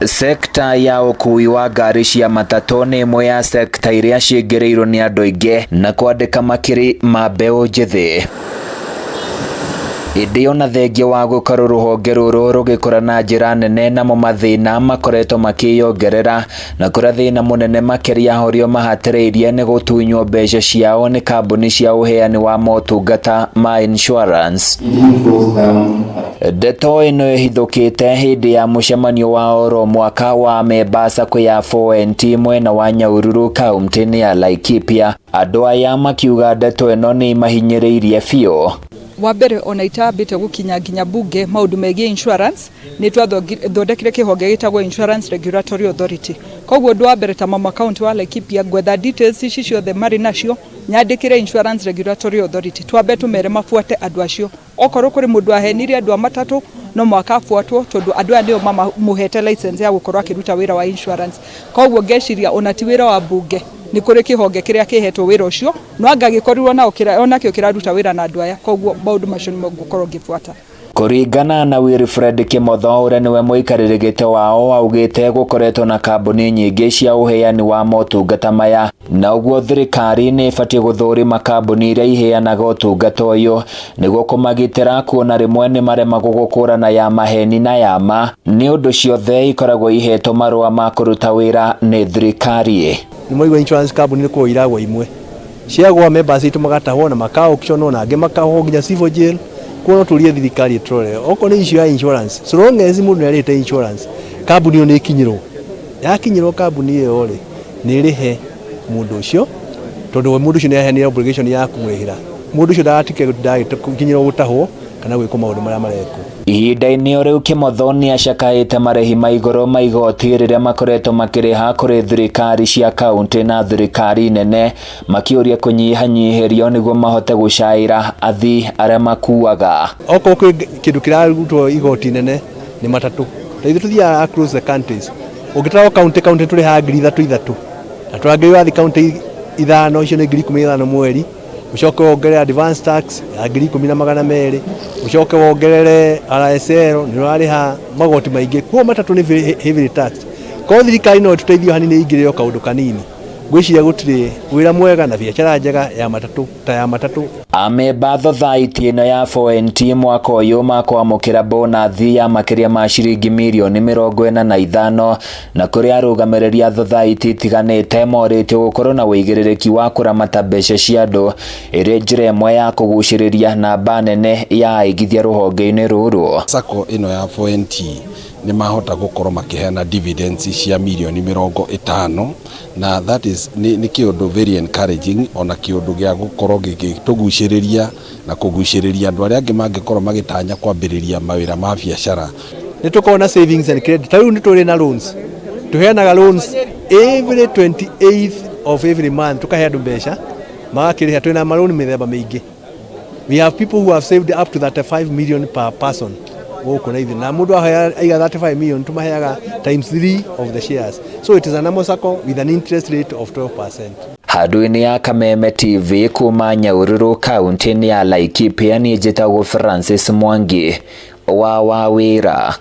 Sekta ya ũkui wa ngari cia matatũ nĩ ĩmwe ya sekta iria cingĩrĩirwo nĩ andũ aingĩ na kwandĩka makiri ma mbeũ njĩthĩ. Ĩndĩ ona thengia wa gũkorwo rũhonge rũrũ rũgĩkũra na njĩra nene, namo mathĩna makoretwo makĩyongerera, na kũrĩa thĩna mũnene makĩria ũrĩa ũmahatĩrĩirie nĩ gũtunywo mbeca ciao nĩ kambuni cia ũheani wa motungata ma insurance. Ndeto ĩno ĩhithũkĩte hĩndĩ ya mũcemanio wa oro mwaka wa memba SACCO ya 4NT mwena wa Nyahururu, kaunti-inĩ ya Laikipia. Andũ aya makiuga ndeto ĩno nĩ imahinyĩrĩirie biũ. Wa mbere, ona itambĩte gũkinya nginya bunge, maũndũ megiĩ insurance, nĩ twathondekire kĩhonge gĩtagwo Insurance Regulatory Authority. Koguo ũndũ wa mbere, ta mama county wa Laikipia, ngwetha details ici ciothe marĩ nacio, nyandĩkĩre Insurance Regulatory Authority, twambe tũmere mabuate andũ acio. Okorwo kũrĩ mũndũ ahenire andũ a matatũ, no mũhaka abuatwo, tondũ andũ aya nĩo mamũhete license ya gũkorwo akĩruta wĩra wa insurance. Koguo ngeciria ona ti wĩra wa bunge, nĩ kũrĩ kĩhonge kĩrĩa kĩhetwo wĩra ũcio, no anga gĩkorirwo nao onakĩo kĩraruta wĩra na andũ aya. Koguo maũndũ macio nĩmo ngũkorwo ngĩbuata. Kũringana na Wilfred Kimotho, ũrĩa nĩwe mũikarĩri gĩtĩ wao, augĩte gũkoretwo na kambuni nyingĩ cia ũheani wa motungata maya, na ũguo thirikari nĩ ĩbatiĩ gũthũrima kambuni iria iheanaga ũtungata ũyũ nĩguo kũmagitĩra, kuona rĩmwe nĩ maremagwo gũkũrana ya maheni na ya ma, nĩ ũndũ ciothe ikoragwo ihetwo marũa ma kũruta wĩra nĩ thirikari. Nĩ mwaigua insurance company nĩ kũgwa iragwa, imwe ciagwa, members aitũ magatahwo na maka auction, na angĩ makahwo nginya civil jail. Kuo no tũrie thirikari ĩtũrore okorwo nĩ issue ya insurance. So long as mũndũ nĩ arĩte insurance, kambuni ĩyo nĩ ĩkinyĩrwo, yakinyĩrwo kambuni ĩyo rĩ, nĩ ĩrĩhe mũndũ ũcio, tondũ we mũndũ ũcio nĩ aheanire obligation ya kũmũrĩhĩra. Mũndũ ũcio ndagatuĩke ndagĩkinyĩrwo gũtahwo kana gwĩkwo maũndũ marĩa marekwo. Ihinda-inĩ o rĩu, Kĩmotho nĩ acakaĩte marĩhi ma igũrũ ma igoti rĩrĩa makoretwo makĩrĩha kũrĩ thirikari cia kaunti na thirikari nene, makĩũria kũnyihanyihĩrio nĩguo mahote gũcaĩra athii arĩa makuaga. Okorwo kwĩ kĩndũ kĩrarutwo igoti nene nĩ matatũ. Ta ithuĩ tũthiaga across the countries, ũngĩtwarwo county county tũrĩhaga 3000 ithatũ, na tũrangĩrĩ wathiĩ county ithano, icio nĩ 15,000 mweri. Ũcoke wongerere advance tax ya 10,200, ũcoke wongerere RSL, nĩ ũrarĩha magoti maingĩ. Kuo matatũ nĩ very heavily taxed. Korwo thirikari no ĩtũteithie hanini, ĩingĩrĩre o kaũndũ kanini, ngwĩciria gũtirĩ wĩra mwega na biacara njega ya matatũ ta ya matatũ. Amemba thothaiti ĩno ya 4NT mwaka ũyũ makwamũkĩra bonathi ya makĩria ma ciringi mirioni 45, na kũrĩ arũgamĩrĩri a thothaiti itiganĩte morĩtio gũkorwo na ũigĩrĩrĩki wa kũramata mbeca cia andũ, ĩrĩ njĩra ĩmwe ya kũgucĩrĩria namba nene ya aigithia rũhonge-inĩ rũrũ. SACCO ĩno ya 4NT nĩ mahota gũkorwo makĩheana dividends cia mirioni 50, na that is nĩ kĩũndũ very encouraging, ona kĩũndũ gĩa gũkorwo gĩgĩtũgucĩrĩria na kũgucĩrĩria andũ arĩa angĩ mangĩkorwo magĩtanya kwambĩrĩria mawĩra ma biacara. Nĩ tũkorwo na savings and credit. Ta rĩu nĩ tũrĩ na loans, tũheanaga loans every 28th of every month, tũkahe andũ mbeca magakĩrĩha. Twĩna marũni mĩthemba mĩingĩ. We have people who have saved up to 35 million per person gũkũ na ithuĩ, na mũndũ ahoya aiga 35 million, tũmaheaga times 3 of the shares. So it is a normal SACCO with an interest rate of 12%. Handũ-inĩ ya Kameme TV kuma Nyahururu, kaunti-inĩ ya Laikipia, niĩ njĩtagwo Francis Mwangi wa Wawĩra.